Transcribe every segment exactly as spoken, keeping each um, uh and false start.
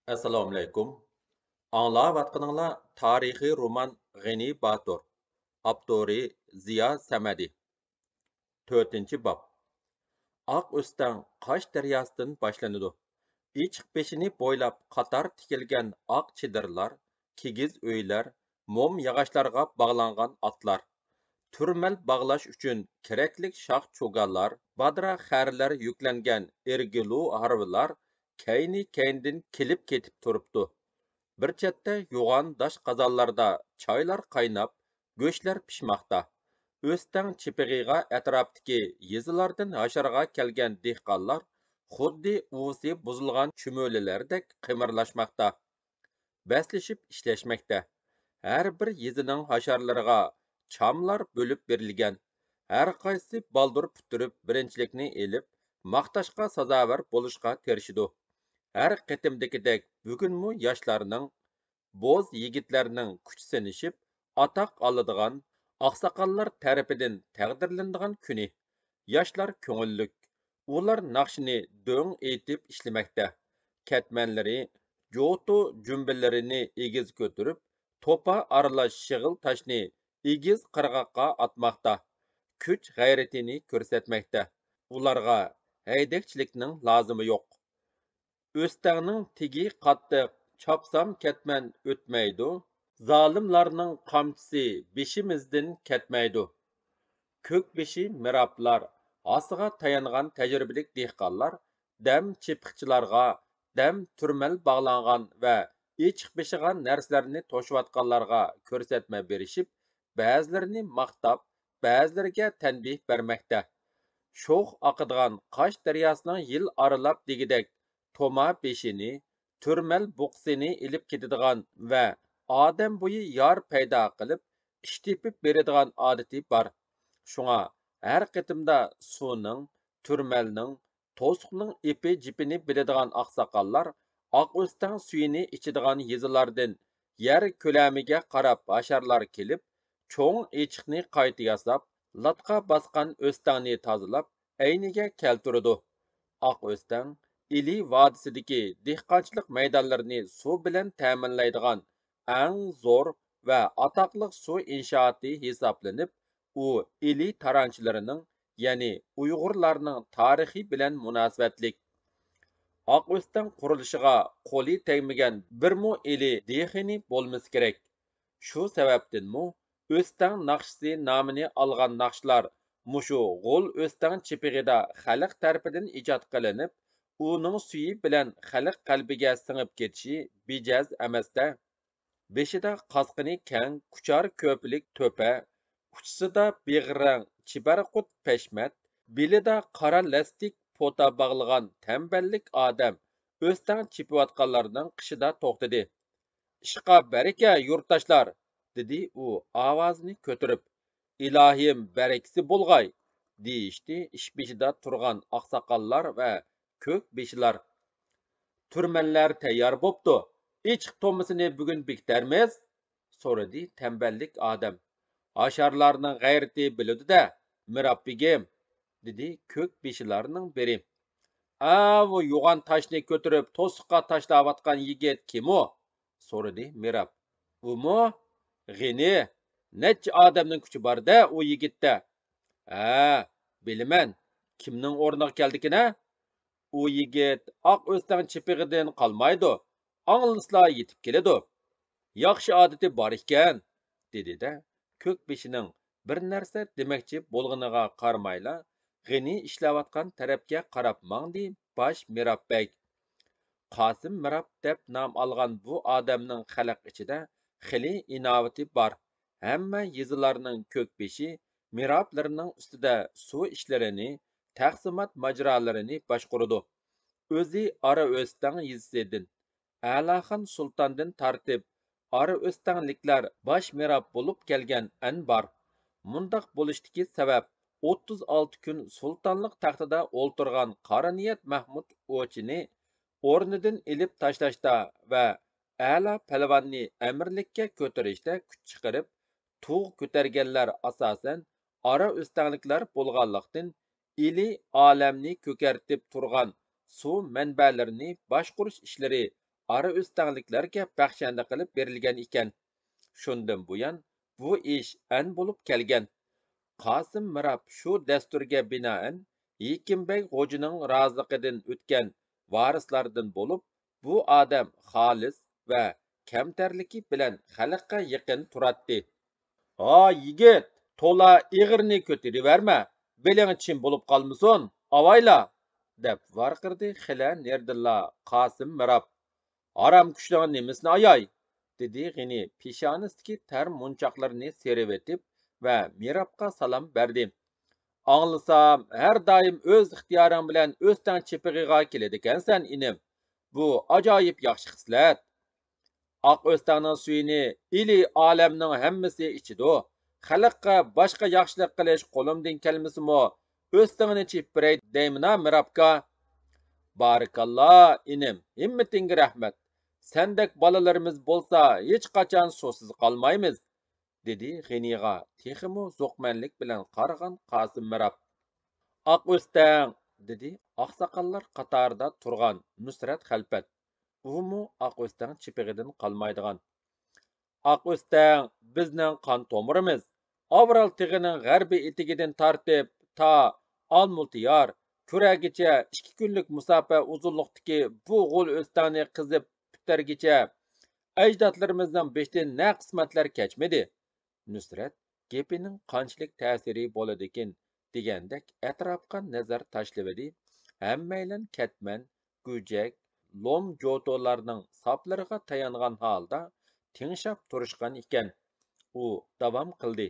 ئەسسالامۇئەلەيكۇم. ئاڭلاۋاتقىنىڭلار تارىخىي رومان غېنى باتۇر. ئاپتورى زىيا سەمەدى. تۆتىنچى باب. ئاق ئۆستەڭ قاش دەرياسىدىن باشلىنىدۇ. ئېچىق بېشىنى بويلاپ قاتار تىكىلگەن ئاق چېدىرلار، كىگىز ئۆيلەر، موم ياغاچلارغا باغلانغان ئاتلار، تۈرمەل باغلاش ئۈچۈن كېرەكلىك شاخ-چوگانلار، بادىرا خەرلەر يۈكلەنگەن ئىرگىلۇ ھارۋىلار كەينى-كەينىدىن كېلىپ كېتىپ تۇرۇپتۇ. بىر چەتتە يوغان داش قازانلاردا چايلار قايناپ، گۆشلەر پىشماقتا. ئۆستەڭ چېپىغىغا ئەتراپتىكى يېزىلاردىن ھاشارغا كەلگەن دېھقانلار خۇددى ئۇۋىسى بۇزۇلغان چۈمۈلىلەردەك قىمىرلاشماقتا. بەسلىشىپ ئىشلەشمەكتە. ھەر بىر يېزىنىڭ ھاشارلىرىغا چاملار بۆلۈپ بېرىلگەن. ھەر قايسىسى بالدۇر پۈتتۈرۈپ بىرىنچىلىكنى ئېلىپ، ماختاشقا سازاۋەر بولۇشقا تىرىشىدۇ. ھەر قېتىمدىكىدەك بۈگۈنمۇ ياشلارنىڭ، بوز يىگىتلەرنىڭ كۈچ سىنىشىپ، ئاتاق ئالىدىغان، ئاقساقاللار تەرىپىدىن تەقدىرلىنىدىغان كۈنى. ياشلار كۆڭۈللۈك. ئۇلار ناخشىنى دۆڭ ئېيتىپ ئىشلىمەكتە. كەتمەنلىرى، جوتۇ جۈمبىلىرىنى ئېگىز كۆتۈرۈپ، توپا ئارىلاش شېغىل تاشنى ئېگىز قىرغاققا ئاتماقتا. كۈچ غەيرىتىنى كۆرسەتمەكتە. ئۇلارغا ھەيدەكچىلىكنىڭ لازىمى يوق. ئۆستەڭنىڭ تېگى قاتتىق، چاپسام كەتمەن ئۆتمەيدۇ. زالىملارنىڭ قامچىسى بېشىمىزدىن كەتمەيدۇ. كۆكبېشى مىرابلار ھاسىغا تايانغان تەجرىبىلىك دېھقانلار دەم چېپىقچىلارغا، دەم تۈرمەل باغلانغان ۋە ئېچىق بېشىغا نەرسىلەرنى توشۇۋاتقانلارغا كۆرسەتمە بېرىشىپ، بەزىلىرىنى ماختاپ، بەزىلىرىگە تەنبىھ بەرمەكتە. شوخ ئاقىدىغان قاش دەرياسىنىڭ يىل ئارىلاپ دېگۈدەك توما بېشىنى، تۈرمەل بۇقىسىنى ئېلىپ كېتىدىغان ۋە ئادەم بويى يار پەيدا قىلىپ، ئىش تېپىپ بېرىدىغان ئادىتى بار. شۇڭا ھەر قېتىمدا سۇنىڭ، تۈرمەلنىڭ، توسۇقنىڭ ئېپى-جېپىنى بىلىدىغان ئاقساقاللار ئاق ئۆستەڭ سۈيىنى ئىچىدىغان يېزىلاردىن يەر كۆلەمىگە قاراپ ھاشارلار كېلىپ، چوڭ ئېچىقنى قايتا ياساپ، لاتقا باسقان ئۆستەڭنى تازىلاپ، ئەينىگە كەلتۈرىدۇ. ئاق ئۆستەڭ ئىلى ۋادىسىدىكى دېھقانچىلىق مەيدانلىرىنى سۇ بىلەن تەمىنلەيدىغان ئەڭ زور ۋە ئاتاقلىق سۇ ئىنشائاتى ھېسابلىنىپ، ئۇ ئىلى تارانچىلىرىنىڭ، يەنى ئۇيغۇرلارنىڭ تارىخى بىلەن مۇناسىۋەتلىك. ئاق ئۆستەڭ قۇرۇلۇشىغا قولى تەگمىگەن بىرمۇ ئىلى دېھقىنى بولمىسا كېرەك. شۇ سەۋەبتىنمۇ ئۆستەڭ ناخشىسى نامىنى ئالغان ناخشىلار مۇشۇ غول ئۆستەڭ چېپىغىدا خەلق تەرىپىدىن ئىجاد قىلىنىپ، ئۇنىڭ سۈيى بىلەن خەلق قەلبىگە سىڭىپ كېتىشى بىجەز ئەمەستە. بېشىدا قاسقىنى كەڭ، كۇچار كۆپىلىك تۆپە، ئۇچىسىدا بېغىرەڭ چىبارقۇت پەشمەت، بېلىدا قارا لەستىك پوتا باغلىغان تەمبەللىك ئادەم ئۆستەڭ چېپىۋاتقانلارنىڭ قېشىدا توختىدى. «ئىشقا بەرىكە، يۇرتداشلار!» دېدى ئۇ ئاۋازىنى كۆتۈرۈپ. «ئىلاھىم، بەرىكىسى بولغاي!» دېيىشتى ئىش بېشىدا تۇرغان ئاقساقاللار ۋە كۆك بېشىلار. «تۈرمەللەر تەييار بوپتۇ، ئېچىق تومىسىنى بۈگۈن بېكىتەرمىز؟» سورىدى تەمبەللىك ئادەم. «ھاشارلارنىڭ غەيرىتى بىلىدۇ-دە، مىراب بېگىم!» دېدى كۆك بېشىلارنىڭ بىرى. «ئاۋۇ يوغان تاشنى كۆتۈرۈپ توسۇققا تاشلاۋاتقان يىگىت كىم ئۇ؟» سورىدى مىراب. «ئۇمۇ؟ غېنى! نەچچە ئادەمنىڭ كۈچى بار-دە ئۇ يىگىتتە.» «ھە، بىلىمەن. كىمنىڭ ئورنىغا كەلدىكىن-ھە؟ ئۇ يىگىت ئاق ئۆستەڭ چېپىغىدىن قالمايدۇ. ئاڭلىسىلا يېتىپ كېلىدۇ. ياخشى ئادىتى بار ئىكەن.» دېدى-دە، كۆك بېشىنىڭ بىر نەرسە دېمەكچى بولغىنىغا قارىمايلا، غېنى ئىشلەۋاتقان تەرەپكە قاراپ ماڭدى باش مىراب بەگ. قاسىم مىراب دەپ نام ئالغان بۇ ئادەمنىڭ خەلق ئىچىدە خېلى ئىناۋىتى بار. ھەممە يېزىلارنىڭ كۆك بېشى مىرابلىرىنىڭ ئۈستىدە سۇ ئىشلىرىنى، تەقسىمات ماجىرالىرىنى باشقۇرىدۇ. ئۆزى ئارا ئۆستەڭ يېزىسىدىن، ئەلاخان سۇلتاندىن تارتىپ، ئارا ئۆستەڭلىكلەر باش مىراب بولۇپ كەلگەن ئەن بار. مۇنداق بولۇشتىكى سەۋەب، ئوتتۇز ئالتە كۈن سۇلتانلىق تەختىدە ئولتۇرغان قارانىيەت مەھمۇت ئوچىنى ئورنىدىن ئېلىپ تاشلاشتا ۋە ئەلا پەلۋاننى ئەمىرلىككە كۆتۈرۈشتە كۈچ چىقىرىپ، تۇغ كۆتەرگەنلەر ئاساسەن ئارا ئۆستەڭلىكلەر بولغانلىقتىن، ئىلى ئالەمنى كۆكەرتىپ تۇرغان سۇ مەنبەلىرىنى باشقۇرۇش ئىشلىرى ئارا ئۆستەڭلىكلەرگە بەخشەندە قىلىپ بېرىلگەن ئىكەن. شۇندىن بۇيان بۇ ئىش ئەن بولۇپ كەلگەن. قاسىم مىراب شۇ دەستۇرگە بىنائەن، ھېكىم بەگ غوجىنىڭ رازىلىقىدىن ئۆتكەن ۋارىسلاردىن بولۇپ، بۇ ئادەم خالىس ۋە كەمتەرلىكى بىلەن خەلققە يېقىن تۇراتتى. «ھا، يىگىت، تولا ئېغىرنى كۆتۈرۈۋەرمە، بېلىڭ چىم بولۇپ قالمىسۇن، ئاۋايلا!» دەپ ۋارقىرىدى خېلى نېرىدىنلا قاسىم مىراب. «ھارام كۈچنىڭ نېمىسىنى ئاياي؟» دېدى غېنى پېشانىسىدىكى تەر مونچاقلىرىنى سىيرىۋېتىپ ۋە مىرابقا سالام بەردى. «ئاڭلىسام، ھەر دائىم ئۆز ئىختىيارىڭ بىلەن ئۆستەڭ چېپىغىغا كېلىدىكەنسەن، ئىنىم. بۇ ئاجايىپ ياخشى خىسلەت. ئاق ئۆستەڭنىڭ سۈيىنى ئىلى ئالەمنىڭ ھەممىسى ئىچىدۇ. خەلققە باشقا ياخشىلىق قىلىش قولۇمدىن كەلمىسىمۇ، ئۆستىڭىنى چېپىپ بېرەي دەيمىنا، مىرابكا؟» «بارىكاللا، ئىنىم، ھىممىتىڭگە رەھمەت. سەندەك بالىلىرىمىز بولسا، ھېچقاچان سۇسىز قالمايمىز.» دېدى غېنىغا تېخىمۇ زوقمەنلىك بىلەن قارىغان قاسىم مىراب. «ئاق ئۆستەڭ!» دېدى ئاقساقاللار قاتارىدا تۇرغان نۇسرەت خەلپەت. ئۇمۇ ئاق ئۆستەڭ چېپىغىدىن قالمايدىغان. «ئاق ئۆستەڭ بىزنىڭ قان تومۇرىمىز. ئاۋرال تېغىنىڭ غەربىي ئېتىكىدىن تارتىپ تا ئالمۇتىيار، كۈرەگىچە ئىككى كۈنلۈك مۇساپە ئۇزۇنلۇقتىكى بۇ غول ئۆستەڭنى قېزىپ پۈتتۈرگىچە ئەجدادلىرىمىزنىڭ بېشىدىن نە قىسمەتلەر كەچمىدى.» نۇسرەت گېپىنىڭ قانچىلىك تەسىرى بولىدىكىن دېگەندەك ئەتراپقا نەزەر تاشلىۋىدى. ھەممەيلەن كەتمەن، گۈجەك، لوم جوتۇلارنىڭ ساپلىرىغا تايانغان ھالدا تىڭشاپ تۇرۇشقان ئىكەن. ئۇ داۋام قىلدى: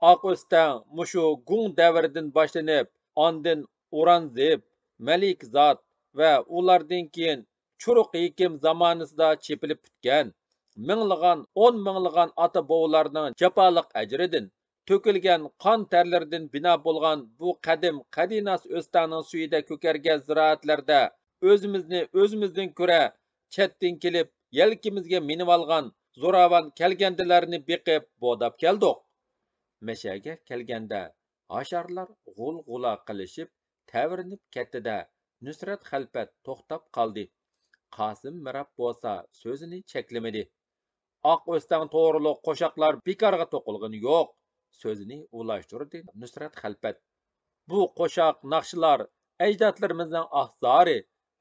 «ئاق ئۆستەڭ مۇشۇ گۇڭ دەۋرىدىن باشلىنىپ، ئاندىن ئورانزېب، مەلىكزات ۋە ئۇلاردىن كېيىن چۇرۇق ھېكىم زامانىسىدا چېپىلىپ پۈتكەن، مىڭلىغان، ئون مىڭلىغان ئاتا-بوۋىلارنىڭ جاپالىق ئەجرىدىن، تۆكۈلگەن قان تەرلىرىدىن بىنا بولغان بۇ قەدىم قەدىناس ئۆستەڭنىڭ سۈيىدە كۆكەرگەن زىرائەتلەردە ئۆزىمىزنى ئۆزىمىزدىن كۆرە چەتتىن كېلىپ، يەلكىمىزگە مىنىۋالغان زوراۋان كەلگەندىلەرنى بېقىپ، بوداپ كەلدۇق.» مەشەگە كەلگەندە، ھاشارلار غۇل-غۇلا قىلىشىپ، تەۋرىنىپ كەتتى-دە، نۇسرەت خەلپەت توختاپ قالدى. قاسىم مىراب بولسا سۆزىنى چەكلىمىدى. «ئاق ئۆستەڭ توغرۇلۇق قوشاقلار بىكارغا توقۇلغىنى يوق»، سۆزىنى ئۇلاشتۇردى نۇسرەت خەلپەت. «بۇ قوشاق ناخشىلار ئەجدادلىرىمىزنىڭ ئاھ-زارى،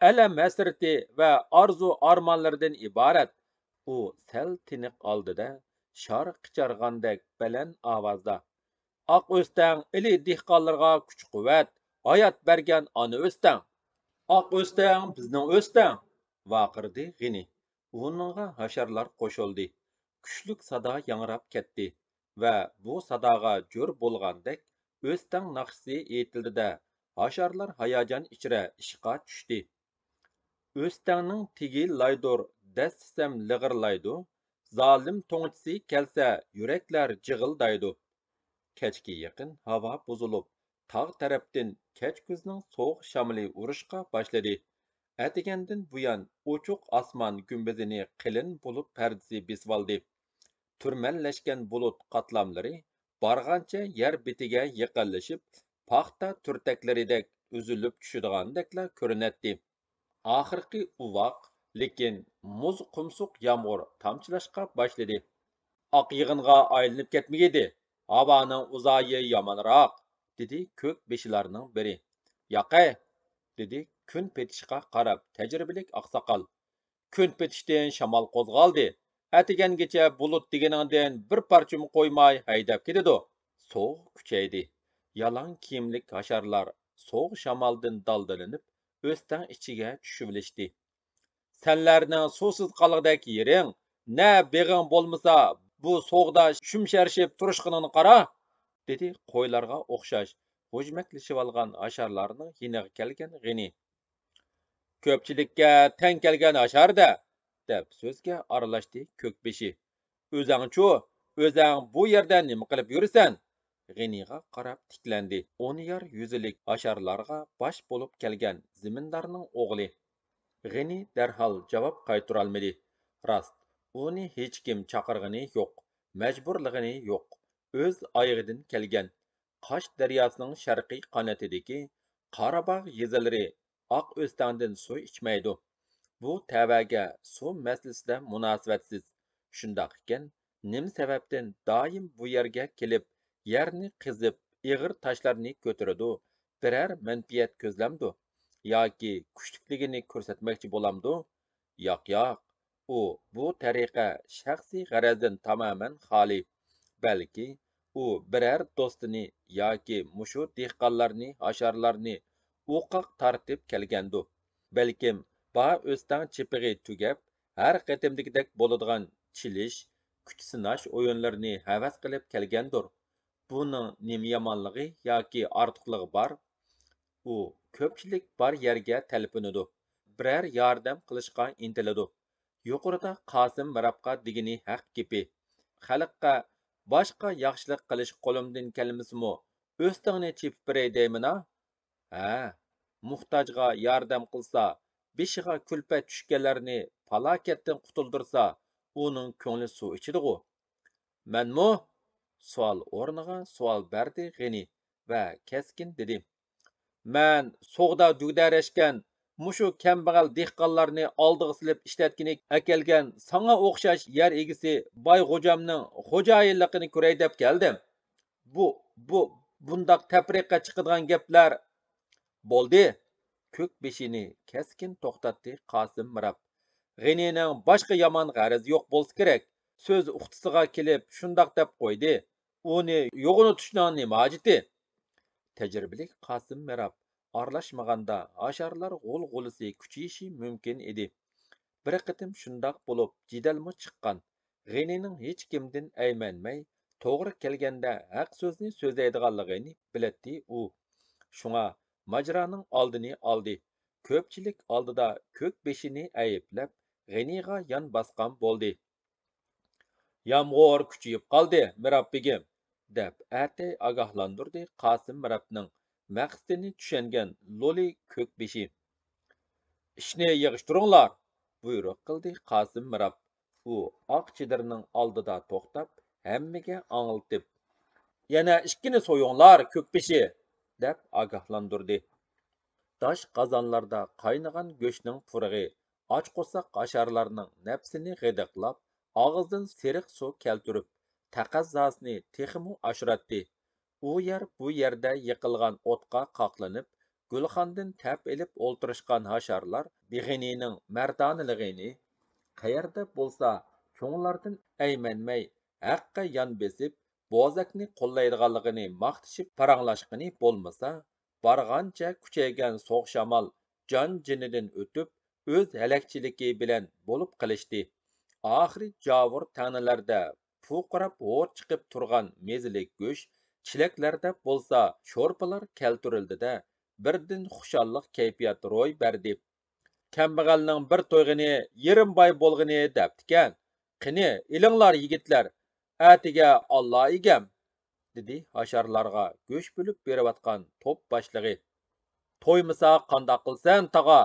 ئەلەم-ھەسرىتى ۋە ئارزۇ-ئارمانلىرىدىن ئىبارەت.» ئۇ سەل تىنىق ئالدى-دە، شار قىچارغاندەك بەلەن ئاۋازدا: «ئاق ئۆستەڭ ئىلى دېھقانلىرىغا كۈچ-قۇۋۋەت، ھايات بەرگەن ئانا ئۆستەڭ! ئاق ئۆستەڭ بىزنىڭ ئۆستەڭ!» ۋارقىرىدى غېنى. ئۇنىڭغا ھاشارلار قوشۇلدى. كۈچلۈك سادا ياڭراپ كەتتى ۋە بۇ ساداغا جور بولغاندەك ئۆستەڭ ناخشىسى ئېيتىلدى-دە، ھاشارلار ھاياجان ئىچرە ئىشقا چۈشتى. «ئۆستەڭنىڭ تېگى لايدۇر، دەسسىسەم لىغىرلايدۇ، زالىم توڭچىسى كەلسە، يۈرەكلەر جىغىلدايدۇ.» كەچكە يېقىن ھاۋا بۇزۇلۇپ، تاغ تەرەپتىن كەچ كۈزنىڭ سوغۇق شامىلى ئۇرۇشقا باشلىدى. ئەتىگەندىن بۇيان ئوچۇق ئاسمان گۈمبىزىنى قېلىن بۇلۇت پەردىسى بېسىۋالدى. تۈرمەللەشكەن بۇلۇت قاتلاملىرى بارغانچە يەر بېتىگە يېقىنلىشىپ، پاختا تۈرتەكلىرىدەك ئۈزۈلۈپ چۈشىدىغاندەكلا كۆرۈنەتتى. ئاخىرقى ئۇۋاق، لېكىن مۇز قۇمسۇق يامغۇر تامچىلاشقا باشلىدى. «ئاق يىغىنغا ئايلىنىپ كەتمىگىيدى، ھاۋانىڭ ئۇزايى يامانراق»، دېدى كۆك بېشىلارنىڭ بىرى. «ياقەي!» دېدى كۈن پېتىشقا قاراپ تەجرىبىلىك ئاقساقال. «كۈن پېتىشتىن شامال قوزغالدى. ئەتىگەنگىچە بۇلۇت دېگىنىڭدىن بىر پارچىمۇ قويماي ھەيدەپ كېتىدۇ.» سوغۇق كۈچەيدى. يالاڭ كىيىملىك ھاشارلار سوغۇق شامالدىن دالدىلىنىپ، ئۆستەڭ ئىچىگە چۈشۈۋېلىشتى. «سەنلەرنىڭ سۇسىز قالغۇدەك يېرىڭ، نە بېغىڭ بولمىسا، بۇ سوغۇقتا شۈمشەرشىپ تۇرۇشقىنىڭنى قارا!» دېدى قويلارغا ئوخشاش غۇژمەكلىشىۋالغان ھاشارلارنىڭ يېنىغا كەلگەن غېنى. «كۆپچىلىككە تەڭ كەلگەن ھاشار-دە!» دەپ سۆزگە ئارىلاشتى كۆكبېشى. «ئۆزەڭچۇ؟ ئۆزەڭ بۇ يەردە نېمە قىلىپ يۈرىسەن؟» غېنىغا قاراپ تىكلەندى. ئون يار يۈزلۈك ھاشارلارغا باش بولۇپ كەلگەن زېمىندارنىڭ ئوغلى. غېنى دەرھال جاۋاب قايتۇرالمىدى. راست، ئۇنى ھېچكىم چاقىرغىنى يوق، مەجبۇرلىغىنى يوق. ئۆز ئايىغىدىن كەلگەن. قاش دەرياسىنىڭ شەرقىي قانىتىدىكى قاراباغ يېزىلىرى ئاق ئۆستەڭدىن سۇ ئىچمەيدۇ. بۇ تەۋەگە سۇ مەسىلىسىدە مۇناسىۋەتسىز. شۇنداق ئىكەن، نېمە سەۋەبتىن دائىم بۇ يەرگە كېلىپ، يەرنى قېزىپ، ئېغىر تاشلارنى كۆتۈرىدۇ؟ بىرەر مەنپىئەت كۆزلەمدۇ؟ ياكى كۈچلۈكلۈكىنى كۆرسەتمەكچى بولامدۇ؟ ياق، ياق، ئۇ بۇ تەرىقە شەخسىي غەرەزدىن تامامەن خالىي. بەلكى ئۇ بىرەر دوستىنى ياكى مۇشۇ دېھقانلارنى، ھاشارلارنى ئوقاق تارتىپ كەلگەندۇ؟ بەلكىم بار ئۆستەڭ چېپىغى تۈگەپ، ھەر قېتىمدىكىدەك بولىدىغان چېلىش، كۈچ سىناش ئويۇنلىرىنى ھەۋەس قىلىپ كەلگەندۇر؟ بۇنىڭ نېمە يامانلىقى ياكى ئارتۇقلۇقى بار؟ ئۇ كۆپچىلىك بار يەرگە تەلپۈنىدۇ، بىرەر ياردەم قىلىشقا ئىنتىلىدۇ. يۇقىرىدا قاسىم مىرابقا دېگىنى ھەق گېپى. خەلققە باشقا ياخشىلىق قىلىش قولۇمدىن كەلمىسىمۇ، ئۆستەڭنى چېپىپ بېرەي دەيمىنا؟ ھە، موھتاجغا ياردەم قىلسا، بېشىغا كۈلپەت چۈشكەنلەرنى پالاكەتتىن قۇتۇلدۇرسا، ئۇنىڭ كۆڭلى سۇ ئىچىدىغۇ. مەنمۇ؟ سوئال ئورنىغا سوئال بەردى غېنى ۋە كەسكىن دېدى: مەن سوغدا دۈگدەرەشكەن، مۇشۇ كەمبەغەل دېھقانلارنى ئالدىغا سېلىپ ئىشلەتكىلى ئەكەلگەن ساڭا ئوخشاش يەر ئىگىسى باي غوجامنىڭ خوجايىنلىقىنى كۆرەي دەپ كەلدىم. بۇ، بۇ، بۇنداق تەپرىقە چىقىدىغان گەپلەر. بولدى! كۆك بېشىنى كەسكىن توختاتتى قاسىم مىراب. غېنىنىڭ باشقا يامان غەرىزى يوق بولسا كېرەك، سۆز ئۇختىسىغا كېلىپ شۇنداق دەپ قويدى. ئۇنى يوغىنىتىشنىڭ نېمە ھاجىتى؟ تەجرىبىلىك قاسىم مىراب ئارىلاشمىغاندا ھاشارلار غۇل-غۇلىسى كۈچىيىشى مۇمكىن ئىدى. بىر قېتىم شۇنداق بولۇپ جېدەلمۇ چىققان. غېنىنىڭ ھېچكىمدىن ئەيمەنمەي، توغرا كەلگەندە ھەق سۆزنى سۆزلەيدىغانلىقىنى بىلەتتى ئۇ. شۇڭا ماجىرانىڭ ئالدىنى ئالدى. كۆپچىلىك ئالدىدا كۆك بېشىنى ئەيىبلەپ، غېنىغا يان باسقان بولدى. يامغۇر كۈچىيىپ قالدى، مىراب بېگىم، دەپ ئەتەي ئاگاھلاندۇردى قاسىم مىرابنىڭ مەقسىتىنى چۈشەنگەن لولى كۆك بېشى. ئىشنى يىغىشتۇرۇڭلار، بۇيرۇق قىلدى قاسىم مىراب. ئۇ ئاق چېدىرنىڭ ئالدىدا توختاپ، ھەممىگە ئاڭلىتىپ، يەنە ئىككىنى سويۇڭلار، كۆك بېشى، دەپ ئاگاھلاندۇردى. داش قازانلاردا قاينىغان گۆشنىڭ پۇرىقى ئاچ قورساق ھاشارلارنىڭ نەپسىنى غىدىقلاپ، ئاغزىدىن سېرىق سۇ كەلتۈرۈپ، تەقەززاسىنى تېخىمۇ ئاشۇراتتى. ئۇ يەر، بۇ يەردە يىقىلغان ئوتقا قاقلىنىپ، گۈلخاندىن تەپ ئېلىپ ئولتۇرۇشقان ھاشارلار غېنىنىڭ مەردانىلىقىنى، قەيەردە بولسا چوڭلاردىن ئەيمەنمەي، ھەققە يان بېسىپ، بوزەكنى قوللايدىغانلىقىنى ماختىشىپ پاراڭلاشقىنى بولمىسا، بارغانچە كۈچەيگەن سوغۇق شامال جان-جېنىدىن ئۆتۈپ، ئۆز ھەلەكچىلىكى بىلەن بولۇپ قېلىشتى. ئاخىرى جاۋۇر تەڭنىلەردە پۇرقىراپ ھور چىقىپ تۇرغان مېزىلىك گۆش، چېلەكلەردە بولسا شورپىلار كەلتۈرۈلدى-دە، بىردىن خۇشاللىق كەيپىيات روي بەردى. كەمبەغەلنىڭ بىر تويغىنى، يېرىم باي بولغىنى دەپتىكەن. قېنى، ئېلىڭلار يىگىتلەر، ئەتىگە ئاللا ئىگەم، دېدى ھاشارلارغا گۆش بۆلۈپ بېرىۋاتقان توپ باشلىقى. تويمىسا قانداق قىلسەن، تاغا؟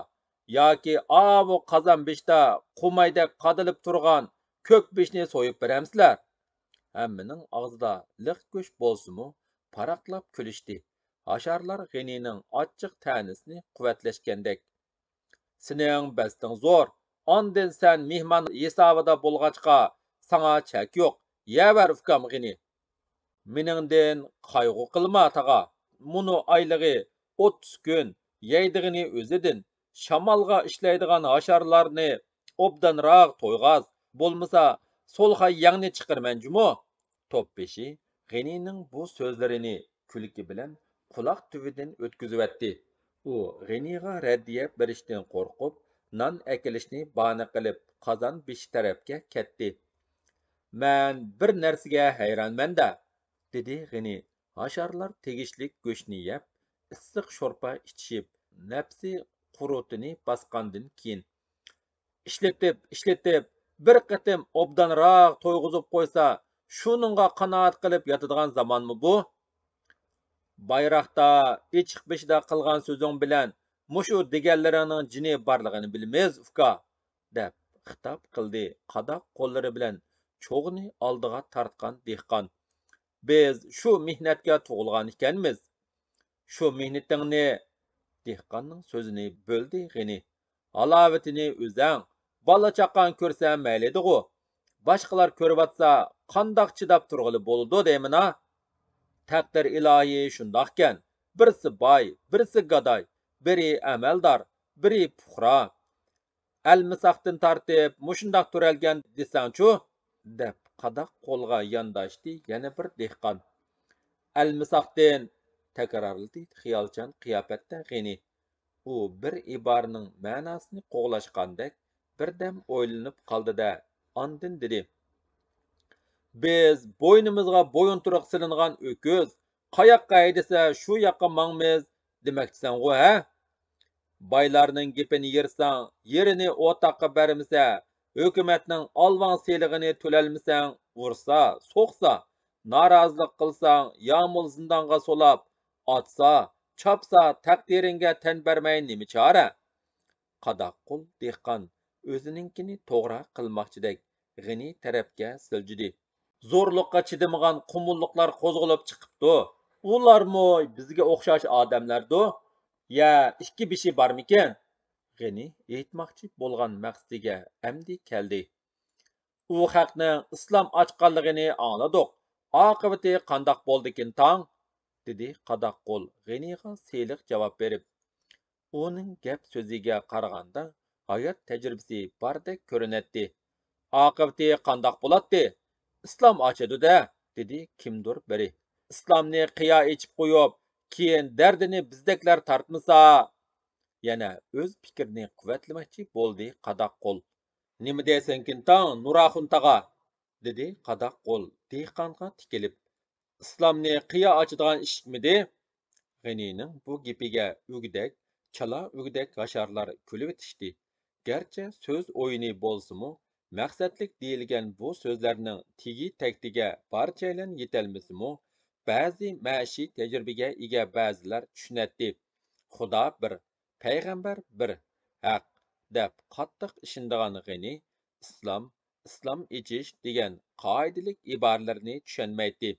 ياكى ئاۋۇ قازان بېشىدا قۇمايدەك قادىلىپ تۇرغان كۆك بېشىنى سويۇپ بېرەمسىلەر؟ ھەممىنىڭ ئاغزىدا لىق گۆش بولسىمۇ، پاراقلاپ كۈلۈشتى. ھاشارلار غېنىنىڭ ئاچچىق تەنىسىنى قۇۋۋەتلەشكەندەك. سېنىڭ بەستىڭ زور، ئاندىن سەن مېھمان ھېسابىدا بولغاچقا، ساڭا چەك يوق، يەۋەر ئۇكام غېنى. مېنىڭدىن قايغۇ قىلما تاغا، مۇنۇ ئايلىقى ئوتتۇز كۈن، يەيدىغىنى ئۆزىدىن، شامالغا ئىشلەيدىغان ھاشارلارنى ئوبدانراق تويغاز، بولمىسا سولخاي يەڭنى چىقىرىمەن جۇمۇ. توپ بېشى غېنىنىڭ بۇ سۆزلىرىنى كۈلكە بىلەن قۇلاق تۈۋىدىن ئۆتكۈزۈۋەتتى. ئۇ غېنىغا رەددىيە بېرىشتىن قورقۇپ، نان ئەكېلىشنى باھانە قىلىپ، قازان بېشى تەرەپكە كەتتى. مەن بىر نەرسىگە ھەيرانمەن-دە، دېدى غېنى ھاشارلار تېگىشلىك گۆشنى يەپ، ئىسسىق شورپا ئىچىشىپ، نەپسى قۇرۇتىنى باسقاندىن كېيىن. ئىشلىتىپ، ئىشلىتىپ، بىر قېتىم ئوبدانراق تويغۇزۇپ قويسا، شۇنىڭغا قانائەت قىلىپ ياتىدىغان زامانمۇ بۇ؟ بايراقتا ئېچىق بېشىدا قىلغان سۆزۈڭ بىلەن مۇشۇ دېگەنلىرىڭنىڭ جىنى بارلىقىنى بىلىمىز، ئۇكا، دەپ خىتاب قىلدى قاداق قوللىرى بىلەن چوغنى ئالدىغا تارتقان دېھقان. بىز شۇ مېھنەتكە تۇغۇلغان ئىكەنمىز. شۇ مېھنىتىڭنى، دېھقاننىڭ سۆزىنى بۆلدى غېنى. ھالاۋىتىنى ئۆزەڭ، بالا-چاقاڭ كۆرسە مەيلىدىغۇ؟ باشقىلار كۆرۈۋاتسا، قانداق چىداپ تۇرغىلى بولىدۇ دەيمىنا؟ تەقدىر ئىلاھىي شۇنداقكەن، بىرسى باي، بىرسى گاداي، بىرى ئەمەلدار، بىرى پۇقرا. ئەلمىساقتىن تارتىپ مۇشۇنداق تۆرەلگەن دېسەڭچۇ؟ دەپ قاداق قولغا يانداشتى يەنە بىر دېھقان. ئەلمىساقتىن، تەكرارلىدى خىيالچان قىياپەتتە غېنى. ئۇ بىر ئىبارىنىڭ مەناسىنى قوغلاشقاندەك بىردەم ئويلىنىپ قالدى-دە، ئاندىن دېدى: بىز بوينىمىزغا بويۇنتۇرۇق سېلىنغان ئۆكۈز، قاياققا ھەيدىسە شۇ ياققا ماڭىمىز دېمەكچىسەنغۇ، ھە؟ بايلارنىڭ گېپىنى يىرساڭ، يېرىنى ئوتاققا بەرمىسە، ھۆكۈمەتنىڭ ئالۋاڭ سېلىقىنى تۆلەلمىسەڭ، ئۇرسا، سوقسا، نارازىلىق قىلساڭ، يامۇل زىندانغا سولاپ، ئاتسا، چاپسا، تەقدىرىڭگە تەن بەرمەي نېمە چارە؟ قاداققۇل دېھقان ئۆزىنىڭكىنى توغرا قىلماقچىدەك غېنى تەرەپكە سىلجىدى. زورلۇققا چىدىمىغان قۇمۇللۇقلار قوزغىلىپ چىقىپتۇ. ئۇلارمۇ بىزگە ئوخشاش ئادەملەردۇ. يە، ئىككى بېشى بارمىكىن؟ غېنى ئېيتماقچى بولغان مەقسىتىگە ئەمدى كەلدى. ئۇ خەقنىڭ ئىسلام ئاچقانلىقىنى ئاڭلىدۇق. ئاقىۋىتى قانداق بولدىكىن تاڭ؟ دېدى قاداققۇل غېنىغا سېلىق جاۋاب بېرىپ. ئۇنىڭ گەپ سۆزىگە قارىغاندا، ھايات تەجرىبىسى باردەك كۆرۈنەتتى. ئاقىۋىتى قانداق بولاتتى؟ ئىسلام ئاچىدۇ-دە، دېدى كىمدۇر بىرى. ئىسلامنى قىيا ئېچىپ قويۇپ، كېيىن دەردىنى بىزدەكلەر تارتمىسا. يەنە ئۆز پىكرىنى قۇۋۋەتلىمەكچى بولدى قاداققۇل. نېمە دەيسەنكىن تاڭ، نۇراخۇن تاغا؟ دېدى قاداققۇل دېھقانغا تىكىلىپ. ئىسلامنى قىيا ئاچىدىغان ئىشىكمىدى؟ غېنىنىڭ بۇ گېپىگە ئۆگدەك، چالا ئۆگدەك ھاشارلار كۈلۈۋېتىشتى. گەرچە سۆز ئويۇنى بولسىمۇ، مەقسەتلىك دېيىلگەن بۇ سۆزلەرنىڭ تېگى تەكتىگە بارچەيلەن يېتەلمىسىمۇ، بەزى مەئىشىي تەجرىبىگە ئىگە بەزىلەر چۈشىنەتتى. خۇدا بىر، پەيغەمبەر بىر، ھەق، دەپ قاتتىق ئىشىنىدىغان غېنى ئىسلام، ئىسلام ئېچىش دېگەن قائىدىلىك ئىبارىلىرىنى چۈشەنمەيتتى.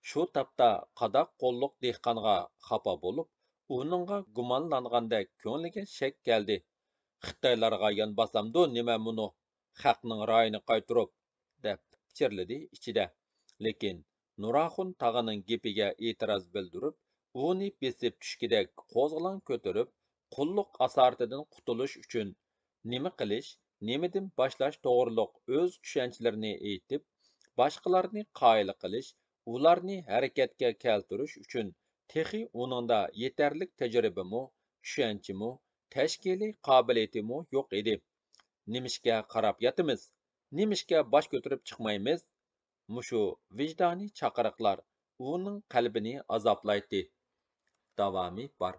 شۇ تاپتا قاداق قوللۇق دېھقانغا خاپا بولۇپ، ئۇنىڭغا گۇمانلانغاندەك كۆڭلىگە شەك كەلدى. خىتايلارغا يان باسامدۇ نېمە مۇنۇ؟ خەقنىڭ رايىنى قايتۇرۇپ، دەپ پىچىرلىدى ئىچىدە. لېكىن نۇراخۇن تاغىنىڭ گېپىگە ئېتىراز بىلدۈرۈپ، ئۇنى بېسىپ چۈشكۈدەك قوزغىلاڭ كۆتۈرۈپ، قۇللۇق ئاسارىتىدىن قۇتۇلۇش ئۈچۈن نېمە قىلىش، نېمىدىن باشلاش توغرۇلۇق ئۆز چۈشەنچىلىرىنى ئېيتىپ، باشقىلارنى قايىل قىلىش، ئۇلارنى ھەرىكەتكە كەلتۈرۈش ئۈچۈن تېخى ئۇنىڭدا يېتەرلىك تەجرىبىمۇ، چۈشەنچىمۇ، تەشكىلىي قابىلىيىتىمۇ يوق ئىدى. نېمىشقا قاراپ ياتىمىز؟ نېمىشقا باش كۆتۈرۈپ چىقمايمىز؟ مۇشۇ ۋىجدانىي چاقىرىقلار ئۇنىڭ قەلبىنى ئازابلايتتى. داۋامى بار.